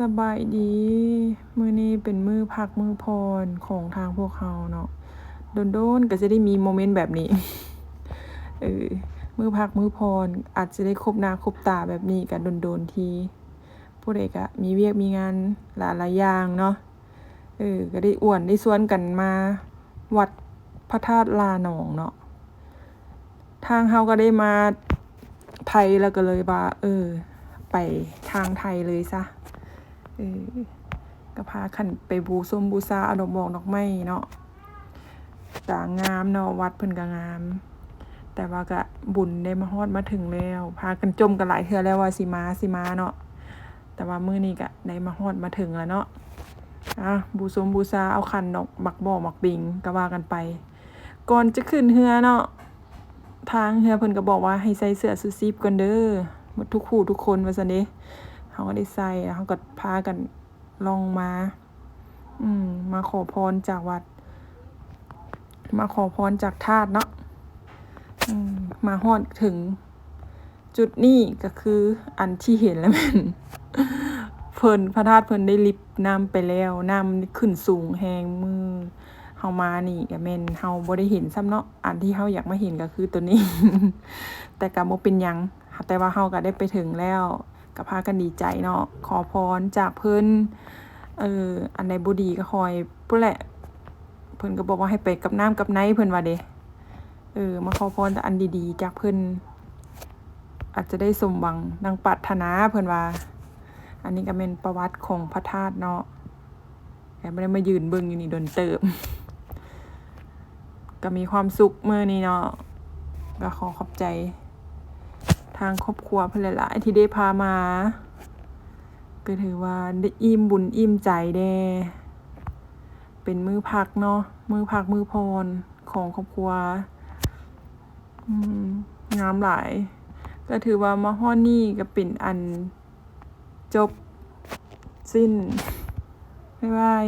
ສະບາຍດີ ມື້ນີ້ເປັນມື້ພັກມື້ຜ່ອນຂອງທາງພວກເຮົາເນາະ ດົນໆກໍຈະໄດ້ມີໂມເມັນແບບນີ້ ເອີ ມື້ພັກມື້ຜ່ອນ ອາດຈະໄດ້ພົບໜ້າພົບຕາແບບນີ້ກໍດົນໆທີ ຜູ້ໃດກໍມີວຽກມີງານຫຼາຍໆຢ່າງເນາະ ເອີ ກໍໄດ້ອວນໄດ້ຊວນກັນມາວັດພະທາດລາໜອງເນາະ. ທາງເຮົາກໍໄດ້ມາໄທ ແລ້ວກໍເລີຍວ່າ ເອີ ໄປທາງໄທເລີຍຊະ ເອີ ກໍພາກັນໄປບູຊົມບູຊາເອົາດອກໝອກດອກໄມ້ເນາະ ກໍງາມເນາະ ວັດເພິ່ນກໍງາມ ແຕ່ວ່າກໍບຸນໄດ້ມາຮອດມາເຖິງແລ້ວ ພາກັນຈົ່ມກັນຫຼາຍເທື່ອແລ້ວວ່າຊິມາ ຊິມາເນາະ ແຕ່ວ່າມື້ນີ້ກໍໄດ້ມາຮອດມາເຖິງແລ້ວເນາະ ອ່າ ບູຊົມບູຊາເອົາຂັນດອກໝາກບໍ່ໝາກເບັງກໍວ່າກັນໄປ ກ່ອນຈະຂຶ້ນເຮືອເນາະ ທາງເຮືອເພິ່ນກໍບອກວ່າໃຫ້ໃສ່ເສື້ອຊູຊີບກ່ອນເດີ ໝົດທຸກຜູ້ທຸກຄົນວ່າຊັ້ນເດ ເຮົາກໍໄດ້ໃສ່ ແລ້ວເຮົາກໍພາກັນລ່ອງມາ ອືມ ມາຂໍພອນຈາກວັດ ມາຂໍພອນຈາກທາດເນາະ ອືມ ມາຮອດເຖິງຈຸດນີ້ກໍຄືອັນທີ່ເຫັນແລ້ວແມ່ນ ເພິ່ນ ພະທາດເພິ່ນໄດ້ລິບນ້ຳໄປແລ້ວ ນ້ຳຂຶ້ນສູງແຮງ ມື້ເຮົາມານີ້ກໍແມ່ນເຮົາບໍ່ໄດ້ເຫັນຊ້ຳເນາະ ອັນທີ່ເຮົາຢາກມາເຫັນກໍຄືໂຕນີ້ ແຕ່ກໍບໍ່ເປັນຫຍັງ ແຕ່ວ່າເຮົາກໍໄດ້ໄປເຖິງແລ້ວ ກໍພາກັນດີໃຈເນາະ ຂໍພອນຈາກເພິ່ນ ເອີ ອັນໃດບໍ່ດີກໍຂໍໃຫ້ພຸ້ນແຫຼະ ເພິ່ນກໍບອກວ່າໃຫ້ໄປກັບນ້ຳກັບໃນ ເພິ່ນວ່າເດ ເອີ ມາຂໍພອນແຕ່ອັນດີໆຈາກເພິ່ນ ອາດຈະໄດ້ສົມຫວັງດັ່ງປາດຖະໜາ ເພິ່ນວ່າ ອັນນີ້ກໍແມ່ນປະຫວັດຂອງພະທາດເນາະ ແຕ່ບໍ່ໄດ້ມາຢືນເບິ່ງຢູ່ນີ້ດົນເຕີບ ກໍມີຄວາມສຸກມື້ນີ້ເນາະ ກໍຂໍຂອບໃຈທາງຄອບຄົວເພິ່ນຫຼາຍໆທີ່ໄດ້ພາມາ ກໍຖືວ່າໄດ້ອີ່ມບຸນອີ່ມໃຈແດ່ ເປັນມື້ພັກເນາະ ມື້ພັກມື້ຜ່ອນຂອງຄອບຄົວ ອືມ ງາມຫຼາຍ ກໍຖືວ່າມາຮອດນີ້ກໍເປັນອັນ ຈົບ ສິ້ນ ບາຍບາຍ.